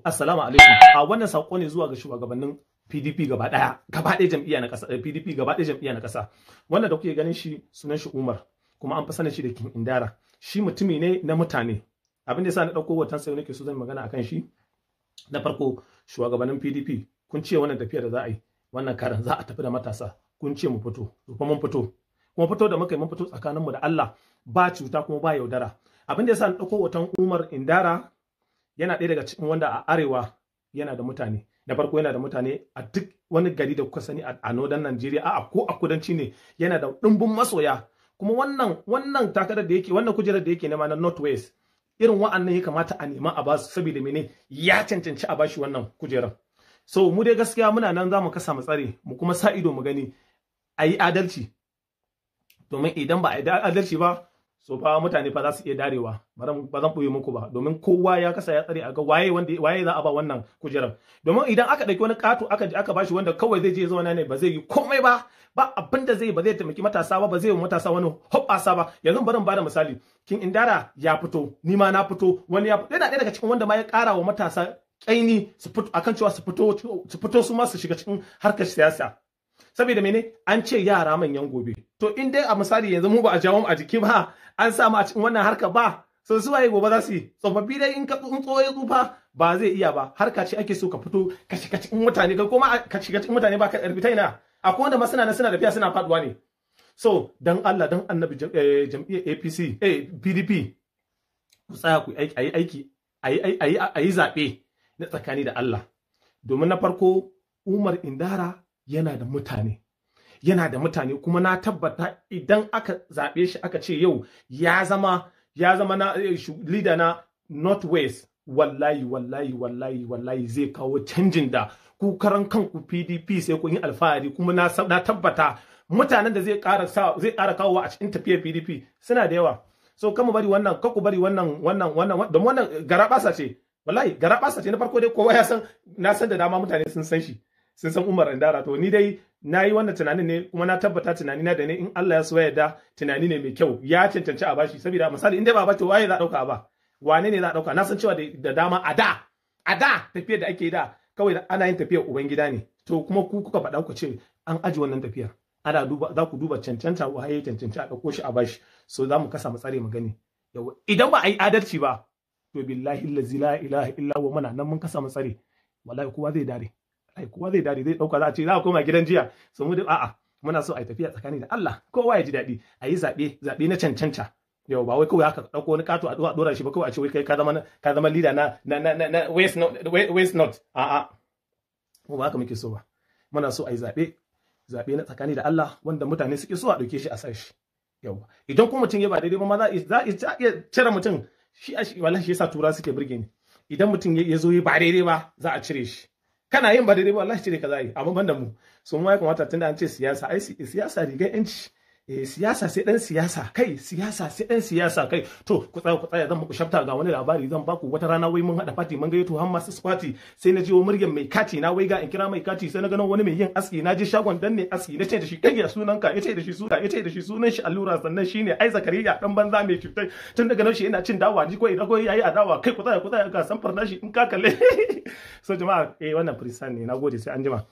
Assalamu alaikum. A wannan sako ne zuwa ga shugabannin PDP gaba daya, gaba daya jam'iyya na kasa, PDP gaba daya jam'iyya na kasa. Wannan da kuke ganin shi sunan shi Umar, kuma an fi sanin shi da King Indara. Shi mutumi ne na mutane. Abin da yasa na dauko hoton sai nake so zan magana akan shi. Na farko, shugabannin PDP, kun ce wannan tafiyar da za a yi, wannan karan za a tafi da matasa. Kun ce mu fito, to fa mun fito. Kuma fito da muka yi, mun fito tsakaninmu da Allah, ba cuta kuma ba yaudara. Abin da yasa na dauko hoton Umar Indara, yana ɗaya daga cikin wanda a arewa yana da mutane. Na farko, yana da mutane a duk wani gari da kuka sani a Northern Nigeria, a'a, ko a kudanci ne, yana da ɗumbin masoya. Kuma wannan takarar da yake, wannan kujerar da yake nema na North West, irin wa'annan ya kamata a nema a basu, saboda mene? Ya cancanci a bashi wannan kujerar. So mu dai gaskiya muna nan, za mu kasa mu tsare, mu kuma sa ido mu gani a yi adalci, domin idan ba a yi adalci ba, so fa mutane fa za su iya darewa. Ba zan ɓoye muku ba, domin kowa ya kasa ya tsare a ga waye wanda waye za a ba wannan kujerar. Domin idan aka ɗauki wani ƙato aka je aka bashi, wanda kawai zai je zauna ne, ba zai yi komai ba, ba abin da zai, ba zai taimaki matasa ba, ba zai yi matasa wani hoɓɓasa ba. Yanzu bari in bada misali. King Indara ya fito, ni ma na fito, wani ya fito, yana ɗaya daga cikin wanda ma ya ƙara wa matasa ƙaini su fito, akan cewa su fito su ma su shiga cikin harkar siyasa. Saboda mene? An ce yara manyan gobe. To in dai a misali yanzu mu ba a jawo mu a jiki ba, an sa mu a cikin wannan harka ba, so su waye gobe za su yi? Tsofaffi dai, in ka in tsoho ya tsufa ba zai iya ba. Harka ce ake so ka fito ka shiga cikin mutane, ka kuma ka shiga cikin mutane ba ka karfi ta ina. Akwai wanda ma suna nan suna tafiya suna faduwa ne. So dan Allah dan Annabi, jam'iyyar APC, PDP, ku tsaya ku ayi aiki, ayi zaɓe na tsakani da Allah. Domin na farko, Umar Indara yana da mutane, yana da mutane, kuma na tabbata idan aka zaɓe shi, aka ce yau ya zama na leader na North West, wallahi wallahi wallahi wallahi zai kawo canjin da ku karan kanku PDP sai kun yi alfahari. Kuma na tabbata mutanen da zai ƙara kawowa a cikin tafiyar PDP suna da yawa. So kama bari wannan, kaku bari wannan don wannan garabasa ce, wallahi garabasa ce. Na farko dai, kowa ya san, na san da dama mutane sun san shi, sun san Umar Indara. To ni dai na yi wannan tunanin ne, kuma na tabbata tunani na da ne, in Allah ya so ya yarda, tunani ne mai kyau. Ya cancanci a bashi, saboda misali in dai ba bace, waye za a dauka ba? Wane ne za a dauka? Na san cewa da dama a da tafiyar da ake da kawai ana yin tafiyar ubangida ne. To kuma ku kuka faɗa ku ce an aji wannan tafiyar, ana duba, za ku duba cancanta, waye cancanci a ɗauko shi a bashi. So za mu kasa mu tsare mu gani. Yawa, idan ba a yi adalci ba, to billahi allazi la ilaha illa huwa, muna nan mun kasa mu tsare, wallahi kowa zai dare, wallahi kowa zai dare, zai dauka za a ce za a koma gidan jiya. So mu dai a'a, muna so a yi tafiya tsakani da Allah, kowa ya ji daɗi, a yi zaɓe, zaɓe na cancanta. Yau ba wai kawai haka ɗauko wani ƙato a ɗora shi ba, kawai a ce wai kai ka zama leader na West North, West North. A'a, mu ba haka muke so ba. Muna so a yi zaɓe, zaɓe na tsakani da Allah, wanda mutane suke so a ɗauke shi a sa shi. Yau idan kuma mutum ya ba daidai ba ma, za a iya cire mutum shi. Wallahi shi yasa tura suke burge ni. Idan mutum ya zo yi ba daidai ba, za a cire shi. Kana yin ba daidai ba, wallahi cire ka za a yi. Amma ban da mu. So mu ya kamata, tunda an ce siyasa, ai siyasa rigar yanci, eh, siyasa sai dan siyasa, kai, siyasa sai dan siyasa, kai. To ku tsaya, ku tsaya, zan muku shafta, ga wani labari zan baku. Wata rana wai mun hada party, mun gayyato har masu party, sai na ji muryar mai kati. Na wai ga in kira mai kati, sai na gano wani mai yin aski. Na je shagon dan ne aski, na ce da shi, "Kai, ya sunan ka?" Yace da shi suna, yace da shi sunan shi allura. Sannan shine ai Zakariya dan banza mai cutar, tun daga nan shi ina cin dawa, ji ko idan ko yayi adawa. Kai, ku tsaya, ku tsaya, ga samfar nashi in ka kalle. So jama'a, eh, wannan freestyle ne. Nagode, sai anjima.